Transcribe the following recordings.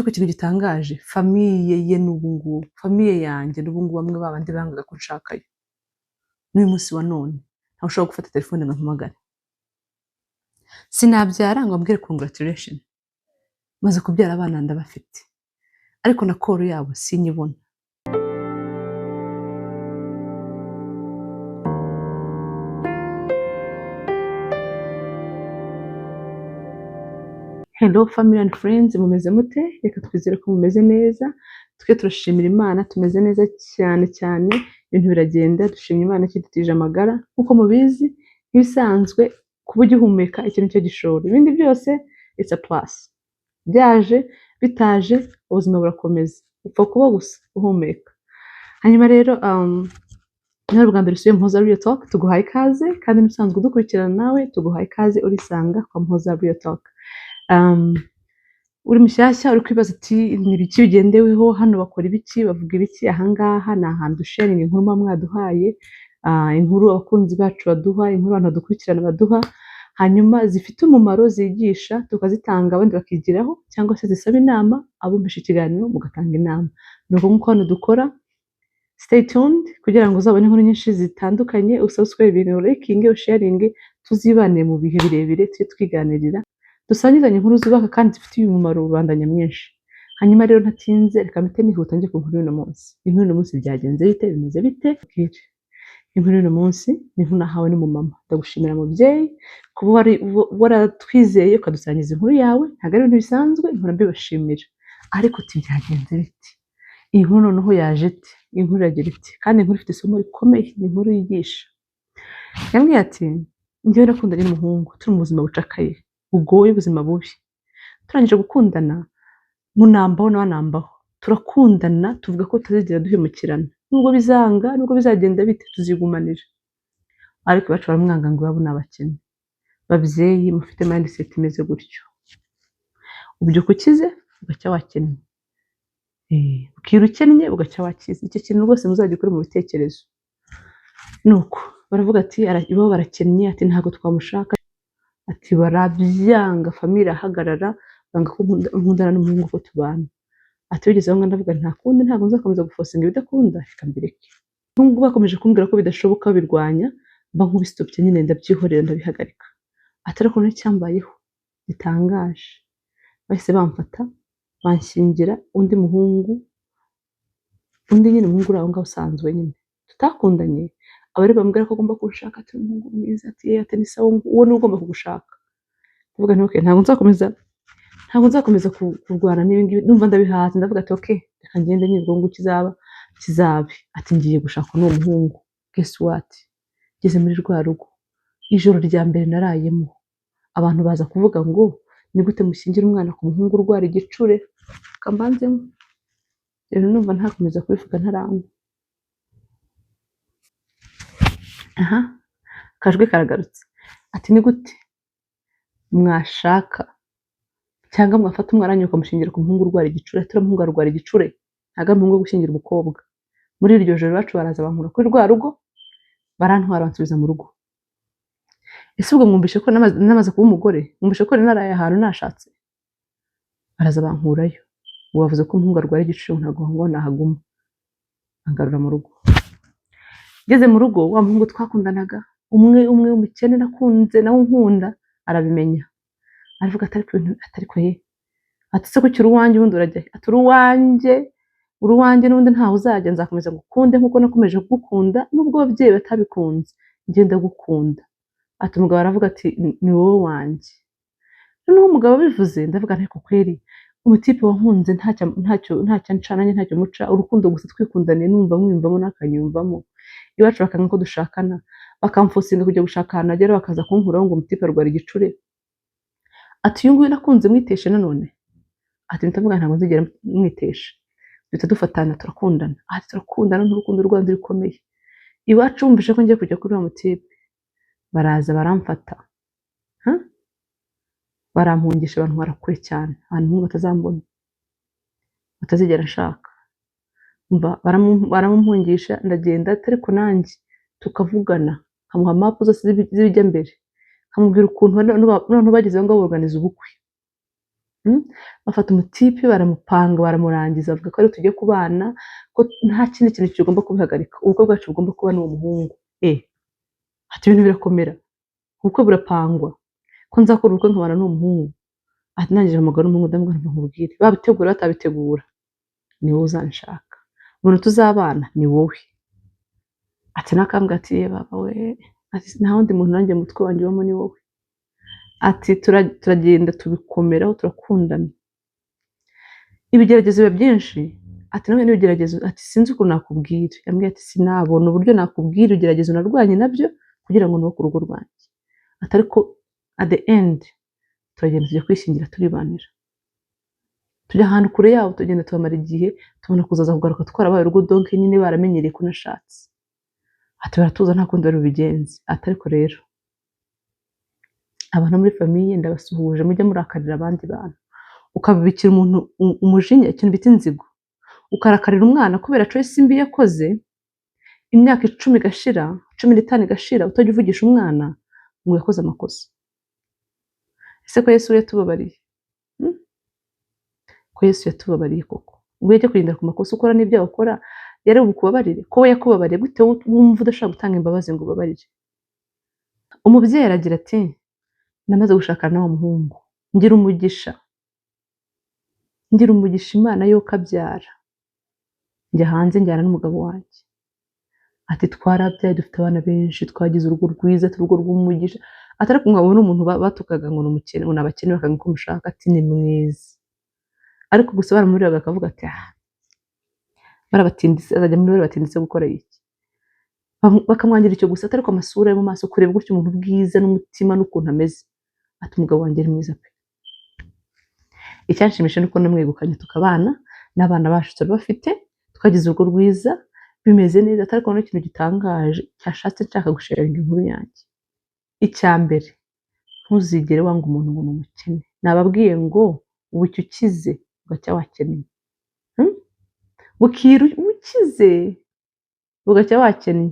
Ariko ikintu gitangaje, famille ye n'ubu ngubu, famille yanjye n'ubu ngubu, bamwe babandi bangaga ko nshakayo, n'uyu munsi wa none ntawe ushobora gufata telefone ngo ampamagare. Sinabyara ngo ambwire congratulation, maze kubyara abana ndabafite, ariko na call yabo sinyibona. Hello family and friends, mumeze mute? Reka twizere ko mumeze neza. Twe turashimira Imana, tumeze neza cyane cyane, ibintu biragenda, dushimye Imana kidutije amagara. Nk'uko mubizi, nk'ibisanzwe, kuba ugihumeka iki nicyo gishoro, ibindi byose it's a plus. Byaje bitaje, ubuzima burakomeza, upfa kuba gusa uhumeka. Hanyuma rero niba ari ubwa mbere usuye Muhoza Real Talk, tuguhaye ikaze, kandi n'usanzwe udukurikirana nawe tuguhaye ikaze, urisanga kwa Muhoza Real Talk. Uri mushyashya uri kwibaza uti ni ibiki bigendeweho hano, bakora ibiki, bavuga ibiki? Ahangaha ni ahantu dusharinga inkuru muba mwaduhaye, inkuru abakunzi bacu baduha, inkuru abantu badukurikirana baduha, hanyuma zifite umumaro, zigisha, tukazitanga abandi bakigiraho, cyangwa se zisaba inama, abumvisha ikiganiro mugatanga inama. Ni uko nguko hano dukora. Stay tuned kugira ngo uzabone inkuru nyinshi zitandukanye, usubscribe ibintu, liking, usharinge, tuzibanire mu bihe birebire, tujye twiganirira, dusangizanye inkuru zubaka kandi zifitiye umumaro rubanda nyamwinshi. Hanyuma rero ntatinze, reka mpite nihuta njye ku nkuru y'uno munsi. Inkuru y'uno munsi byagenze bite, bimeze bite? Bwire. Inkuru y'uno munsi ni inkuru nahawe n'umumama. Ndagushimira mubyeyi kuba wari waratwizeye ukadusangiza inkuru yawe, ntabwo ari ibintu bisanzwe, nkora mbibashimira. Ariko uti byagenze bite? Iyi nkuru noneho yaje ite? Iyi nkuru iragira iti, kandi inkuru ifite isomo rikomeye, ni inkuru yigisha. Yambwiye ati njyewe nakundanye n'umuhungu turi mu buzima bucakaye, bugoye, ubuzima bubi. Turangije gukundana, munambaho nawe anambaho, turakundana, tuvuga ko tutazigera duhemukirana, nubwo bizanga, nubwo bizagenda bite, tuzigumanira. Ariko iwacu baramwanga ngo iwabo ni abakene. Babyeyi mufite mindset imeze gutyo, ubyuka ukize ugacya wakennye, ukira ukennye ugacya wakize. Icyo kintu rwose muzagikore mu bitekerezo. Nuko baravuga ati iwabo barakennye, ati ntabwo twamushaka, ati barabyanga, famille irahagarara, banga ko nkundana n'umuhungu ko tubana. Ati bigeze aho ngaho ndavuga nta kundi, ntabwo nzakomeza guforcinga ibidakunda, reka mbireke. N'ubwo bakomeje kumbwira ko bidashoboka, babirwanya, mba nk'ubistopye nyine, ndabyihorera, ndabihagarika. Ati ariko n'icyambayeho gitangaje, bahise bamfata banshyingira undi muhungu, undi nyine muhungu uri aho ngaho usanzwe nyine tutakundanye, abari bambwira ko agomba kunshaka, ati umuhungu mwiza, ati yewe, ati ni sawa, uwo niwe ugomba kugushaka. Ndavuga nti okay, ntabwo nzakomeza kurwana n'ibi ngibi, numva ndabihaze. Ndavuga ati okay, reka ngende nyine, ubwo ngubwo kizaba kizabe. Ati ngiye gushaka n'uwo muhungu. Guess what? Ngeze muri rwa rugo, ijoro rya mbere narayemo, abantu baza kuvuga ngo ni gute mushyingira umwana ku muhungu urwara igicure? Kambanzemo rero, numva ntakomeza kubivuga ntaranywa. Aha akajwi karagarutse, ati ni gute mwashaka cyangwa mwafata umwana wanyu mukamushyingira ku muhungu urwara igicure? Ati uriya muhungu arwara igicure, ntabwo ari umuhungu wo gushyingira umukobwa. Muri iryo joro iwacu baraza bankura kuri rwa rugo, barantwara, bansubiza mu rugo. Ese ubwo mwumvishe ko namaze kuba umugore? Mwumvishe ko naraye ahantu nashatse? Baraza bankurayo ngo bavuze ko umuhungu arwara igicure, ntabwo ngo nahaguma, angarura mu rugo. Ngeze mu rugo, wa muhungu twakundanaga, umwe umwe w'umukene nakunze nawe unkunda, arabimenya, aravuga ati ariko ibintu, atari ko ye, ati se kuki uri uwanjye, ubundi urajya he? Ati uri uwanjye, uri uwanjye n'ubundi ntaho uzajya, nzakomeza ngukunde nk'uko nakomeje kugukunda nubwo ababyeyi batabikunze, njye ndagukunda. Ati umugabo aravuga ati ni wowe wanjye. Noneho umugabo abivuze, ndavuga ariko kweri umutipe wankunze ntacyo ntacyo ntacyo ncananye, ntacyo muca, urukundo gusa twikundaniye, numva mwiyumvamo n'akanyumvamo, iwacu bakanga ko dushakana, bakamforcinga kujya gushaka ahantu agera, bakaza kunkuraho ngo umutipe arwara igicure. Ati uyu nguyu nakunze mwiteshe nanone? Ati mpita mvuga ntabwo nzigera mwitesha. Duhita dufatana, turakundana. Ati turakundana n'urukundo rwanyu rukomeye. Iwacu bumvise ko ngiye kujya kuri wa mutipe, baraza baramfata, ha? Barampungisha, bantwara kure cyane, ahantu umuhungu atazambona, batazigera nshaka. Umva, baramumpungisha, ndagenda, ariko nanjye tukavugana, nkamuha mapu zose z'ibijya mbere, nkamubwira ukuntu noneho bageze aho ngaho borganiza ubukwe. Bafata umutipe baramupanga, baramurangiza, bavuga ko ari tujye kubana, ko nta kindi kintu kigomba kubihagarika, ubukwe bwacu bugomba kuba n'uwo muhungu. Ati ibintu birakomera, ubukwe burapangwa, ko nzakora ubukwe nkabana n'uwo muhungu. Ati ndangije mpamagara n'umuhungu, ndamubwira ngo nkubwire, babitegura batabitegura, ni wowe uzanshaka, umuntu tuzabana ni wowe. Ati nakambwira ati ye baba we, ati nta wundi muntu nanjye mu mutwe wanjye ubamo, ni wowe. Ati turagenda tubikomeraho, turakundana, ibigeragezo biba byinshi. Ati nawe n'ibigeragezo, ati sinzi ukuntu nakubwira. Yambwiye ati sinabona uburyo nakubwira ibigeragezo narwanye nabyo kugira ngo nubake urugo rwanjye. Ati ariko at the end turagenda tujya kwishyingira, turibanira, tujya ahantu kure yabo, tugenda tubamara igihe, tubona kuzaza kugaruka twarabaye urugo. Donc nyine baramenyereye ko nashatse. Ati baratuza, nta kundi bari bubigenze. Ati ariko rero abantu muri famille ndabasuhuje, mujye murakarira abandi bantu, ukabibikira umuntu umujinya, ikintu bita inzigo, ukarakarira umwana kubera choice mbi yakoze, imyaka 10 igashira, 15 igashira, utajya uvugisha umwana ngo yakoze amakosa. Ese ko Yesu yatubabariye? Ko Yesu yatubabariye koko, ngo ujye kugendera ku makosa ukora n'ibyo wakora, yari bukubabarire? Ko we yakubabariye, gute wowe wumva udashobora gutanga imbabazi ngo ubabarire? Umubyeyi aragira ati namaze gushakana n'uwo muhungu, ngira umugisha, ngira umugisha Imana yo kabyara, njya hanze njyana n'umugabo wanjye. Ati twarabyaye, dufite abana benshi, twagize urugo rwiza, urugo rw'umugisha. Ati ariko nkabona umuntu batukaga ngo ni umukene, ngo ni abakene, bakanga ko mushaka. Ati ni mwiza, ariko gusa baramuriraga bakavuga ati ah, barabatinditse, azajya muri barabatinditse gukora iki. Bakamwangira icyo gusa. Ariko amasura yo mu maso, kureba gutyo umuntu, ubwiza n'umutima n'ukuntu ameze, ati umugabo wanjye ari mwiza pe. Icyanshimisha ni uko namwegukanye, tukabana n'abana bacu turabafite, twagize urugo rwiza, bimeze neza. Ariko noneho ikintu gitangaje cyashatse nshaka gusharinga inkuru yanjye, icya mbere, ntuzigere wanga umuntu ngo ni umukene. Nababwiye ngo bucya ukize, bugacya wakennye. Bukira ukize, bugacya wakennye,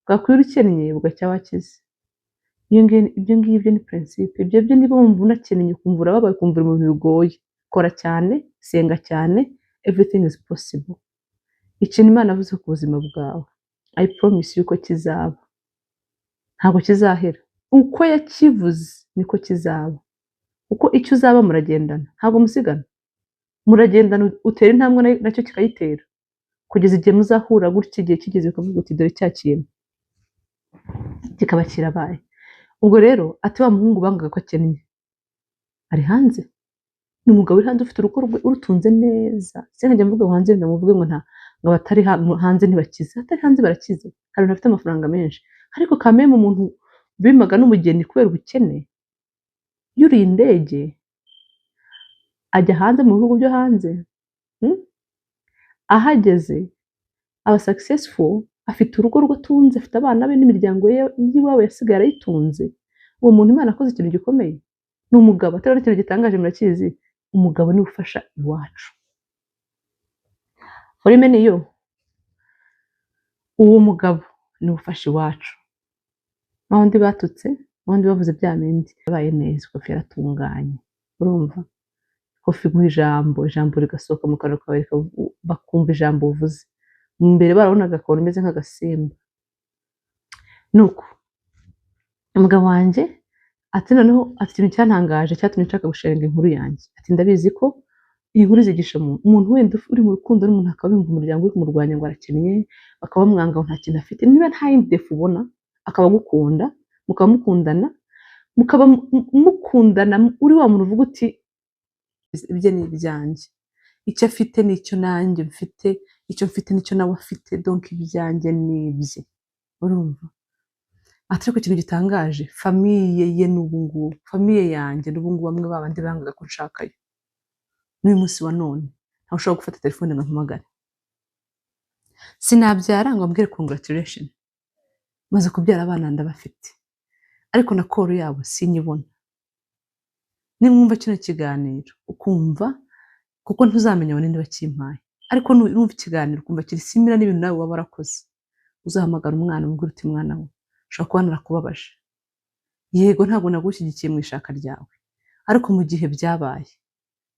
bwakwira ukennye, bugacya wakize. Ibyo ngibyo ni principe. Ibyo byo niba wumva unakennye, ukumva urababaye, ukumva uri mu bintu bigoye, kora cyane, senga cyane, everything is possible. Ikintu Imana avuze ku buzima bwawe, I promise yuko kizaba, ntabwo kizahera. Uko yakivuze niko kizaba, kuko icyo uzaba muragendana, ntabwo musigana, muragendana. Utera intambwe nacyo kikayitera, kugeza igihe muzahura gutya, igihe kigeze bikavuga uti dore cya kintu, kikaba kirabaye. Ubwo rero ati wa muhungu bangaga ko akennye ari hanze, ni umugabo uri hanze ufite urugo rwe, urutunze neza. Sinajya mvuga ngo hanze, ndamuvuge ngo nta ngo abatari hanze ntibakize. Abatari hanze barakize, hari abantu bafite amafaranga menshi, ariko kameme umuntu bimaga n'umugeni kubera ubukene, yuriye indege ajya hanze mu bihugu byo hanze, Ahageze aba successful, afite urugo rwe atunze, afite abana be n'imiryango ye y'iwabo yasigaye arayitunze. Uwo muntu Imana akoze ikintu gikomeye, ni umugabo. Atari n'ikintu gitangaje, murakizi, umugabo niwe ufasha iwacu. For many yo, uwo mugabo niwe ufasha iwacu. Wa wundi batutse, wa wundi bavuze bya bindi, yabaye neza, kofi yaratunganye. Urumva kofi iguha ijambo, ijambo rigasohoka mu kanwa kawe, bakumva ijambo uvuze. Mbere barabonaga akabona umeze nk'agasimba. Nuko umugabo wanjye ati noneho ati ikintu cyantangaje cyatumye nshaka gusharinga inkuru yanjye, ati ndabizi ko iyi nkuru izigisha umuntu. Umuntu wenda uri mu rukundo n'umuntu, akaba yumva umuryango uri kumurwanya ngo arakennye, bakaba bamwanga ngo nta kintu afite, niba nta yindi défaut ubona, akaba agukunda, mukaba mukundana, mukaba mukundana, uri wa muntu uvuga uti ibye ni ibyanjye, icyo afite ni icyo nanjye mfite, icyo mfite nicyo nawe afite, donc ibyanjye ni ibye. Urumva ati ariko ikintu gitangaje, famille ye n'ubu ngubu, famille yanjye n'ubu ngubu, bamwe babandi bangaga ko nshakayo, n'uyu munsi wa none ntawe ushobora gufata telefone ngo ampamagare, sinabyara ngo ambwire congratulation. Maze kubyara abana ndabafite, ariko na call yabo sinyibona. Nimwumva kino kiganiro ukumva, kuko ntuzamenya ngo ninde wakimpaye, ariko numva ikiganiro ukumva kiri similar n'ibintu nawe waba warakoze, uzahamagara umwana umubwire uti mwana we, ushobora kuba narakubabaje, yego ntabwo nagushyigikiye mu ishaka ryawe, ariko mu gihe byabaye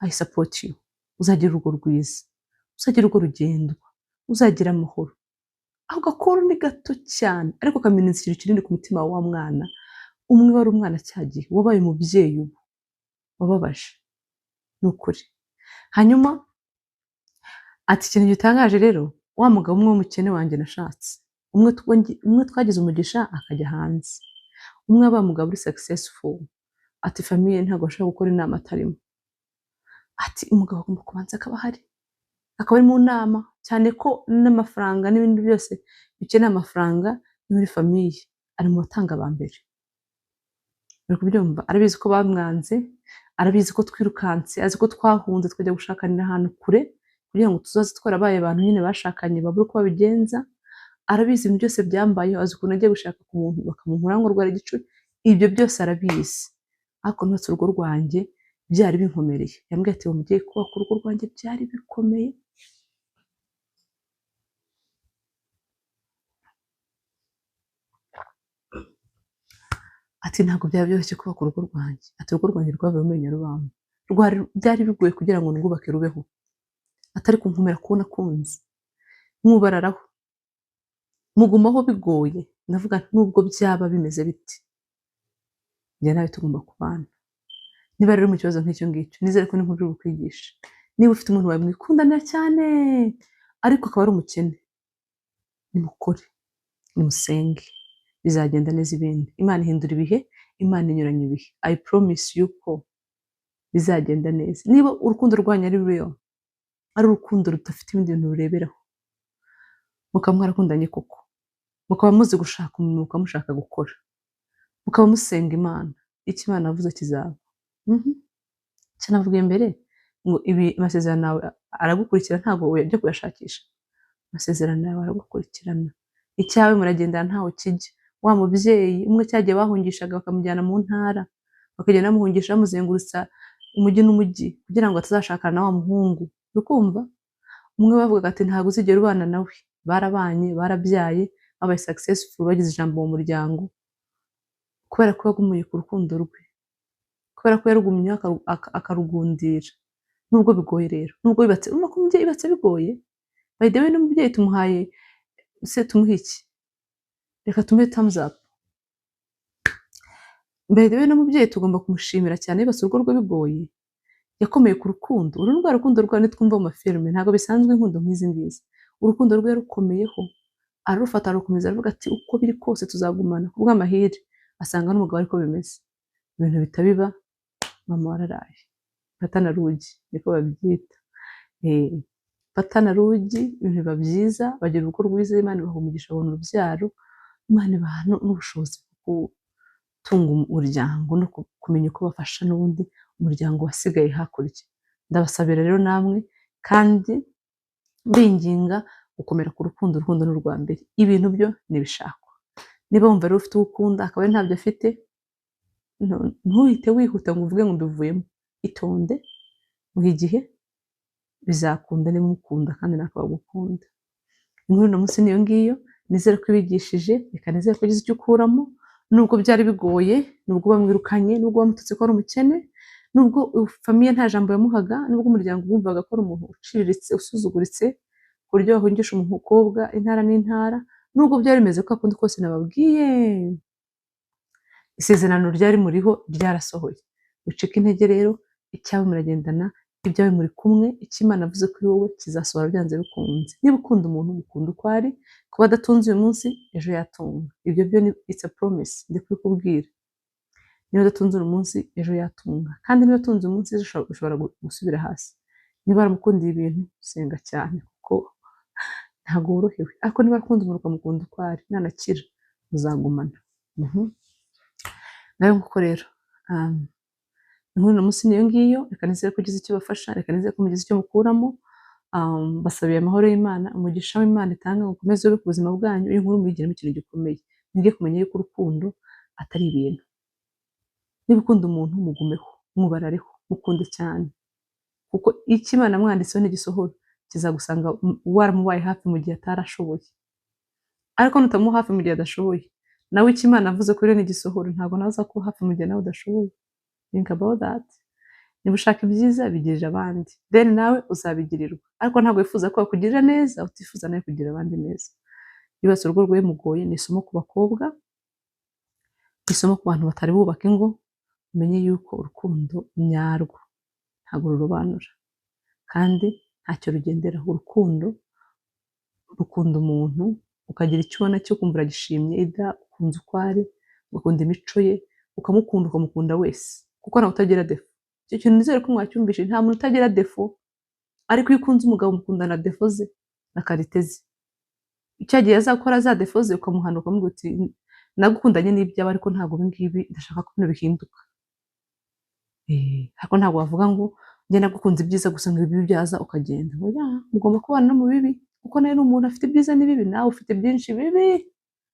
I support you. Uzagira urugo rwiza, uzagira urugo rugendwa, uzagira amahoro. Ako gakuru ni gato cyane, ariko kamenetse ikintu kinini ku mutima wa mwana. Umwe wari umwana cyagihe, wabaye umubyeyi ubu, wababaje. Ni ukuri. Hanyuma ati ikintu gitangaje rero, wa mugabo umwe w'umukene wanjye nashatse, umwe twagize umugisha akajya hanze, umwe aba mugabo uri successful, ati famille ntabwo ashobora gukora inama atarimo. Ati umugabo agomba kubanza akaba ahari, akaba ari mu nama, cyane ko n'amafaranga n'ibindi byose bikeneye amafaranga ni muri famille, ari mu batanga ba mbere. Uri kubyumva? Arabizi ko bamwanze, arabizi ko twirukanse, azi ko twahunze twajya gushakanira ahantu kure kugira ngo tuzaze twarabaye abantu nyine bashakanye babure uko babigenza. Arabizi ibintu byose byambayeho, azi ukuntu agiye gushaka ku muntu bakamunkura ngo rwara igicuri, ibyo byose arabizi. Ariko ntubatse urugo rwanjye byari binkomereye. Yambwiye ati umubyeyi kubaka urugo rwanjye byari bikomeye. Ati ntabwo byari byoroshye kubaka urugo rwanjye. Ati urugo rwanjye rwabaye umumenyarubamba. Byari bigoye kugira ngo ndwubake rubeho. Atari kunkomera kubona kunze. Mwubararaho. Mugumaho bigoye. Ndavuga nubwo byaba bimeze biti, njye nawe tugomba kubana. Niba rero mu kibazo nk'icyo ngicyo, nizere ko n'inkuru iri bukwigishe. Niba ufite umuntu wawe mwikundanira cyane ariko akaba ari umukene, nimukore, nimusenge, bizagenda neza ibindi. Imana ihindura ibihe, Imana inyuranya ibihe. I promise you ko bizagenda neza. Niba urukundo rwanyu ari real, ari urukundo rudafite ibindi bintu rureberaho, mukaba mwarakundanye koko, mukaba muzi gushaka umuntu, mukaba mushaka gukora, mukaba musenga Imana, icyo Imana yavuze kizaba. Icyo navuga mbere ngo ibi amasezerano yawe aragukurikira, ntabwo ujya kuyashakisha. Amasezerano yawe aragukurikirana, icyawe muragendana ntawe kijya. Wa mubyeyi umwe cyagiye bahungishaga bakamujyana mu ntara, bakagenda bamuhungisha bamuzengurutsa umujyi n'umujyi kugira ngo atazashakana na wa muhungu. Ukumva umwe bavugaga ati ntabwo uzigera ubana nawe. Barabanye, barabyaye, babaye successful, bagize ijambo mu muryango kubera ko yagumuye ku rukundo rwe, kubera ko yarugumye akarugundira. Nubwo bigoye rero, nubwo bibatse, urumva ko umubyeyi bibatse bigoye. By the way, n'umubyeyi tumuhaye se tumuhe iki? Reka tumuhe thumbs up. By the way, n'umubyeyi tugomba kumushimira cyane, yubatse urugo rwe bigoye, yakomeye ku rukundo. Uru ni rwa rukundo rwa nitwumva mu mafilime, ntabwo bisanzwe inkundo nk'izi ngizi. Urukundo rwe yarukomeyeho, ararufata ararukomeza, aravuga ati uko biri kose tuzagumana. Ku bw'amahire asanga n'umugabo ariko bimeze, ibintu bitabiba, mama wararaye. Patana rugi niko babyita. Patana rugi, ibintu biba byiza, bagira urugo rwiza, Imana ibaha umugisha, babona urubyaro, Imana ibaha n'ubushobozi bwo gutunga umuryango no kumenya uko bafasha n'ubundi umuryango wasigaye hakurya. Ndabasabira rero namwe kandi mbinginga gukomera ku rukundo. Urukundo ni urwa mbere, ibintu byo nibishakwa. Niba wumva rero ufite uwo ukunda akaba ari ntabyo afite, ntuhite wihuta ngo uvuge ngo mbivuyemo. Itonde, muhe igihe, bizakunda niba umukunda kandi nawe akaba agukunda. Inkuru uno munsi niyo ngiyo, nizere ko ibigishije, reka nizere ko ugize icyo ukuramo, nubwo byari bigoye, nubwo bamwirukanye, nubwo bamututse ko ari umukene, nubwo famille nta jambo yamuhaga, nubwo umuryango wumvaga ko ari umuntu uciriritse, usuzuguritse, ku buryo bahungisha umukobwa intara n'intara, nubwo byari bimeze kwa kundi kose nababwiye, isezerano ryari muriho ryarasohoye. Wicika intege rero, icyawe muragendana, ibyawe muri kumwe, icyo Imana avuze kuri wowe kizasohora byanze bikunze. Niba ukunda umuntu, mukunda uko ari, kuba adatunze uyu munsi, ejo yatunga. Ibyo byo ni it's a promise, ndi kubikubwira. Niba adatunze uyu munsi, ejo yatunga. Kandi niba atunze uyu munsi, ejo ushobora gusubira hasi. Niba waramukundiye ibintu, senga cyane kuko ntabwo worohewe. Ariko niba akunze umuntu ukamukunda uko ari, nanakira muzagumana. Nawe nguko rero, inkuru uno munsi niyo ngiyo, reka nizere ko ugize icyo bafasha, reka nizere ko mugize icyo mukuramo. Basabiye amahoro y'Imana, umugisha w'Imana itanga ngo ukomeze ube ku buzima bwanyu. Iyo nkuru muyigiremo ikintu gikomeye, mwige kumenya yuko urukundo atari ibintu. Niba ukunda umuntu, mugumeho, mubarareho, mukunde cyane, kuko icyo Imana mwanditseho ntigisohora, kizagusanga waramubaye hafi mu gihe atarashoboye. Ariko nutamuha hafi mu gihe adashoboye, nawe icyo Imana avuze kuri we ntigisohora, ntabwo nawe azakuba hafi mu gihe nawe udashoboye. Think about that. Niba ushaka ibyiza, bigirira abandi, then nawe uzabigirirwa. Ariko ntabwo wifuza ko bakugirira neza utifuza nawe kugirira abandi neza. Yubatse urugo rwe mugoye. Ni isomo ku bakobwa, ni isomo ku bantu batari bubaka ingo. Umenye yuko urukundo nyarwo ntabwo rurobanura kandi ntacyo rugenderaho. Urukundo rukunda umuntu, ukagira icyo ubona cyo kumva uragishimye, ida ukunze uko ari, ugakunda imico ye, ukamukunda, ukamukunda wese, kuko ntawe utagira défaut. Icyo kintu nizere ko mwacyumvise, nta muntu utagira défaut. Ariko iyo ukunze umugabo, umukundana défaut ze na qualité ze. Icyo gihe azakora za défaut ze, ukamuhana, ukamubwira uti: "Nagukundanye n'ibyawe, ariko ntabwo ibi ngibi, ndashaka ko bino bihinduka." Ariko ntabwo wavuga ngo njye nagukunze ibyiza gusa, ngo ibibi byaza ukagenda. Oya, mugomba kubana no mu bibi, kuko nawe ni umuntu, afite ibyiza n'ibibi. Nawe ufite byinshi bibi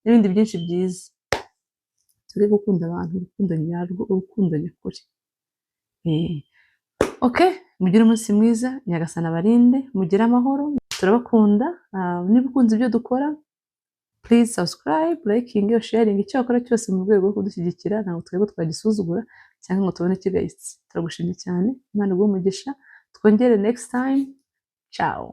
n'ibindi byinshi byiza. Turi gukunda abantu urukundo nyarwo, urukundo nyakuri. Okay, mugire umunsi mwiza, Nyagasani abarinde, mugire amahoro, turabakunda. Niba ukunze ibyo dukora, please subscribe, liking, sharing, icyo wakora cyose mu rwego rwo kudushyigikira. Ntabwo twebwe twagisuzugura cyangwa ngo tubone kigayitse. Turagushimye cyane, Imana iguhe umugisha. Twongere next time. Ciao.